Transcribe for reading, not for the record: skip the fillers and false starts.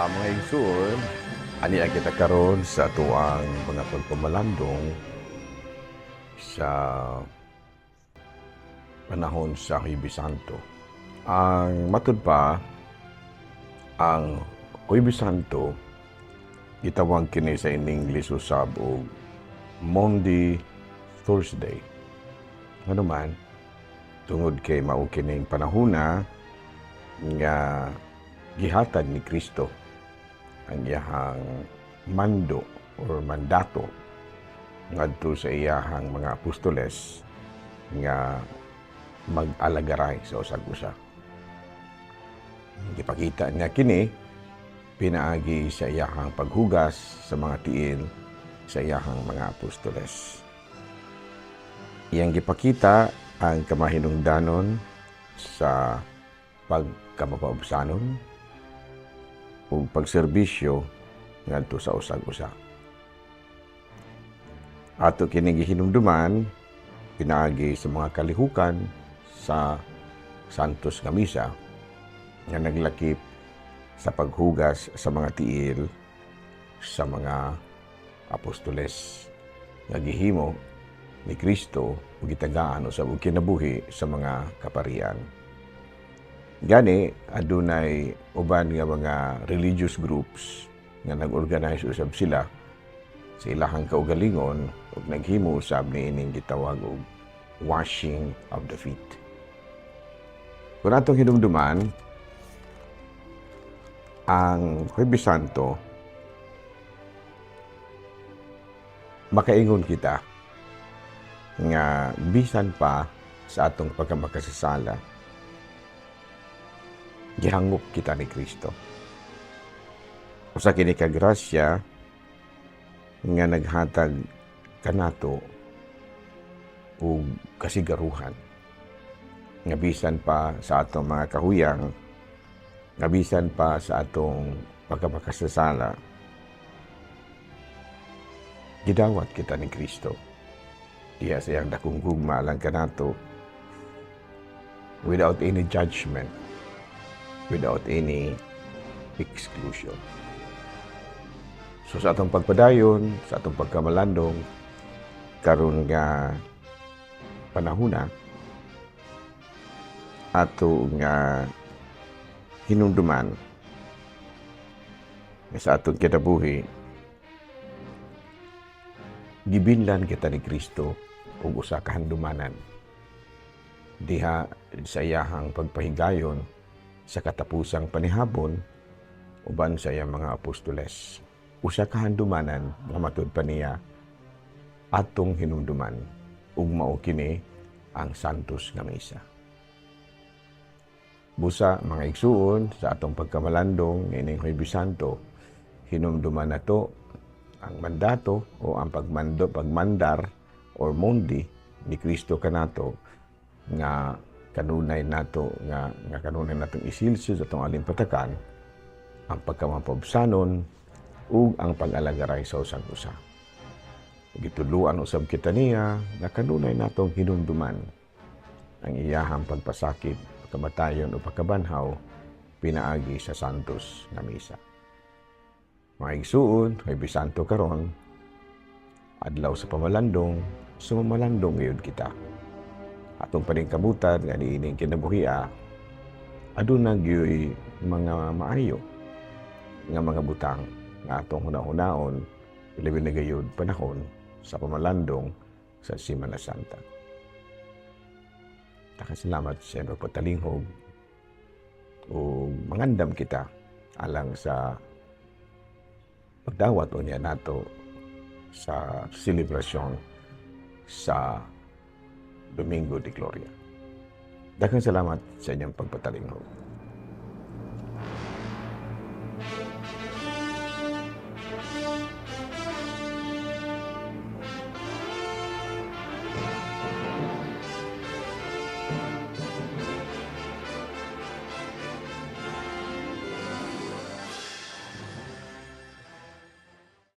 Mga igsoon, ani kita karon sa atuang mga pagpamalandong sa panahon sa Huwebes Santo. Ang matud pa, ang Huwebes Santo gitawag kini sa in English usab og Maundy Thursday. Ano man, tungod kay mao kining panahona nga gihatag ni Kristo ang iyahang mando or mandato ngadto sa iyahang mga apostoles nga mag-alagaray sa usag usa. Gipakita niya kini pinaagi sa iyahang paghugas sa mga tiil sa iyahang mga apostoles. Iyang gipakita ang kamahinungdanon sa pagkamapaubsanon ug pagserbisyo ngadto sa usag-usa. Ato kini gihinumduman pinaagi sa mga kalihukan sa Santos nga Misa nga naglakip sa paghugas sa mga tiil sa mga apostoles nga gihimo ni Kristo ug gitagaan usab og kinabuhi sa mga kaparian. Gani adunay uban nga mga religious groups nga nag-organize usab sila sa ilahang kaugalingon ug naghimo usab niining gitawag og washing of the feet. Kung atong hinumduman, ang Huwebes Santo, makaingon kita nga bisan pa sa atong pagkamakasasala, gihangop kita ni Kristo. Usa kini ka grasya nga naghatag kanato og kasigaruhan nga bisan pa sa atong mga kahuyang, nga bisan pa sa atong pagkamakasasala, gidawat kita ni Kristo diha sa iyang dakong gugma alang kanato without any judgment, without any exclusion. So sa atong pagpadayon, sa atong pagkamalandong, karon nga panahona, ato nga hinumduman nga sa atong kinabuhi, gibinlan kita ni Kristo og usa ka handumanan diha sa iyahang pagpahigayon sa katapusang panihabon uban sa iyang mga apostoles. Usa ka handumanan nga matud pa niya atong hinumduman ug mao kini ang Santos nga Misa. Busa, mga igsuon, sa atong pagkamalandong ining Huwebes Santo, hinumduman nato ang mandato o ang pagmando, pagmandar or Maundy ni Kristo kanato nga kanunay nato nga kanunay natong isilsid sa atong alimpatakan ang pagkamapabsanon ug ang pag-alagaray sa usag usa. Gitudloan usab kita niya nga kanunay natong hinumduman ang iyahang pagpasakit, kamatayon o pagkabanhaw pinaagi sa Santos nga Misa. Mga igsuon, Huwebes Santo karon, adlaw sa pamalandong, sumamalandong gayud kita. Atong paningkamutan nga niining kinabuhia, aduna gyuy mga maayo nga mga butang nga atong hunahunaon, ilabi na gayud panahon sa pamalandong sa Semana Santa. Salamat sa inyong pagtalinghog ug mangandam kita alang sa pagdawat unya nato sa selebrasyon sa Domingo de Gloria. Daghang salamat sa inyong pagpatalinghog.